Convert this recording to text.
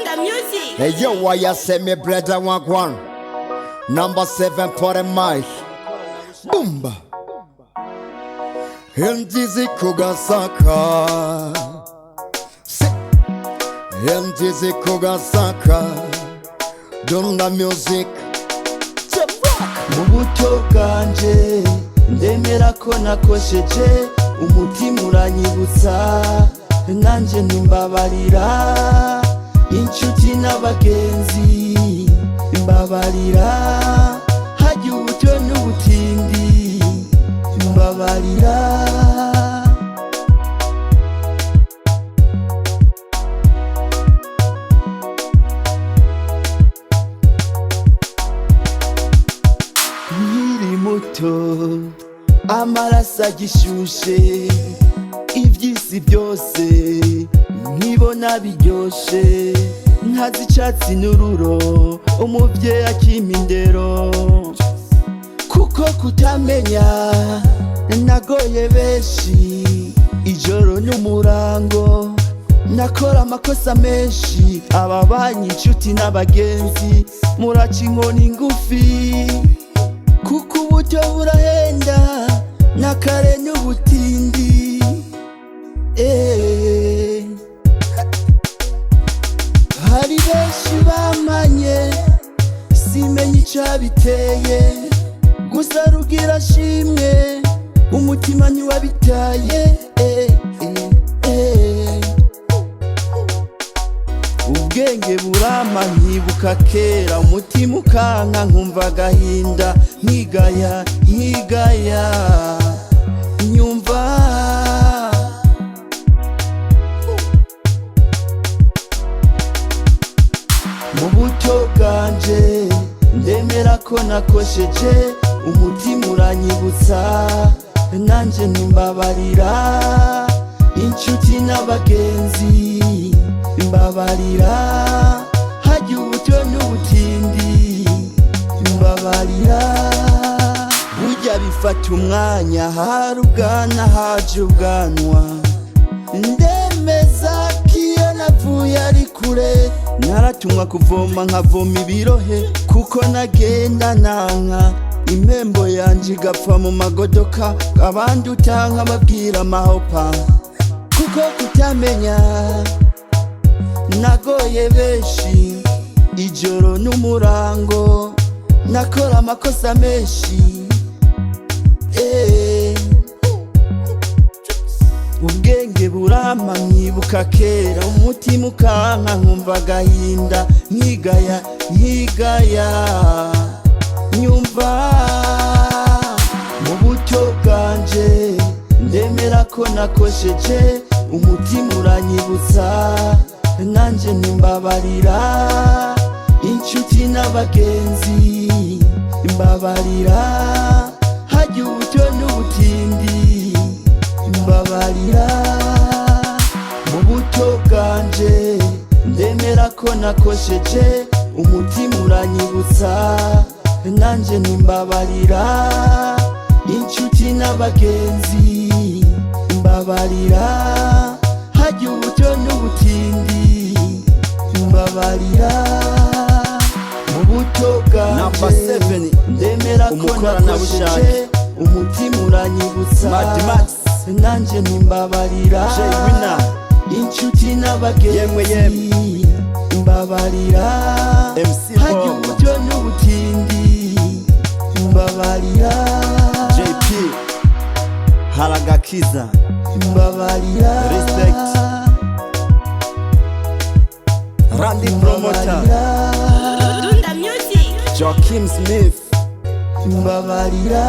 Dunda Music. Hey yo, why you say me brother one one? Number 7 for the mic. Boomba. MTZ Kugasaka. Say. MTZ Kugasaka. Dunda Music. Mu buto bwanje ndemera ko nakosheje, umutima uranyibutsa, nanje ntimbabarira. Inshuti n'abagenzi, mbabarira. Hajya ubuto n'ubutindi, mbabarira. Nkiri muto, amaraso agishushe, iby'isi byose nkibona biryoshe, ntazi icatsi n'ururo, umuvyeyi akimpa indero. Kuko kutamenya nagoye benshi, ijoro n'umurango nakora amakosa menshi. Ababanyi, inshuti n'abagenzi, muraca inkoni ngufi, kuko ubuto burahenda n'akare n'ubutindi. Hari benshi bamanye, simenye icabiteye, gusa rugira shimwe, umutima ntiwabitaye. Ubwenge burama, nkibuka kera, umutima ukanka, nkumva agahinda, nkigaya, nkigaya, nyumva. Mu buto bwanje ndemera ko nakosheje, umutima uranyibutsa, nanje ntimbabarira. Inshuti n'abagenzi, mbabarira. Hajya ubuto n'ubutindi, mbabarira. Burya bifata umwanya, hari ubwana, haje ubwanwa. Ndemeza ko iyo navuye ari kure, naratumwa kuvoma, nkavoma ibirohe, kuko nagenda nanka impembo yanje igapfa mu magodoka, abandi utanka babwira amahopa. Kuko kutamenya nagoye benshi, ijoro n'umurango nakora amakosa menshi. Ubwenge burama, nkibuka kera, umutima ukanka, nkumva agahinda, nkigaya, nkigaya, nyumva. Mu buto bwanje ndemera ko nakosheje, umutima uranyibutsa, nanje ntimbabarira. Inshuti n'abagenzi, mbabarira. Hajya ubuto n'ubutindi, mbabarira. Mu buto bwanje ndemera ko nakosheje, umutima uranyibutsa, nanje ntimbabarira. Inshuti n'abagenzi, mbabarira. Hajya ubuto n'ubutindi, mbabarira. Mu buto Number bwanje 7. ndemera ko Umukoranabushake. nakosheje, umutima uranyibutsa, Mad Max. nanje ntimbabarira. Jay Winner. Inshuti n'abagenzi, Yemwe yemwe. mbabarira. MC Hajya Bob. ubuto n'ubutindi, mbabarira. JP Haragakiza. Mbabarira. Respect. Randy Promoter. Dunda Music. Joaquin Smith. Mbabarira.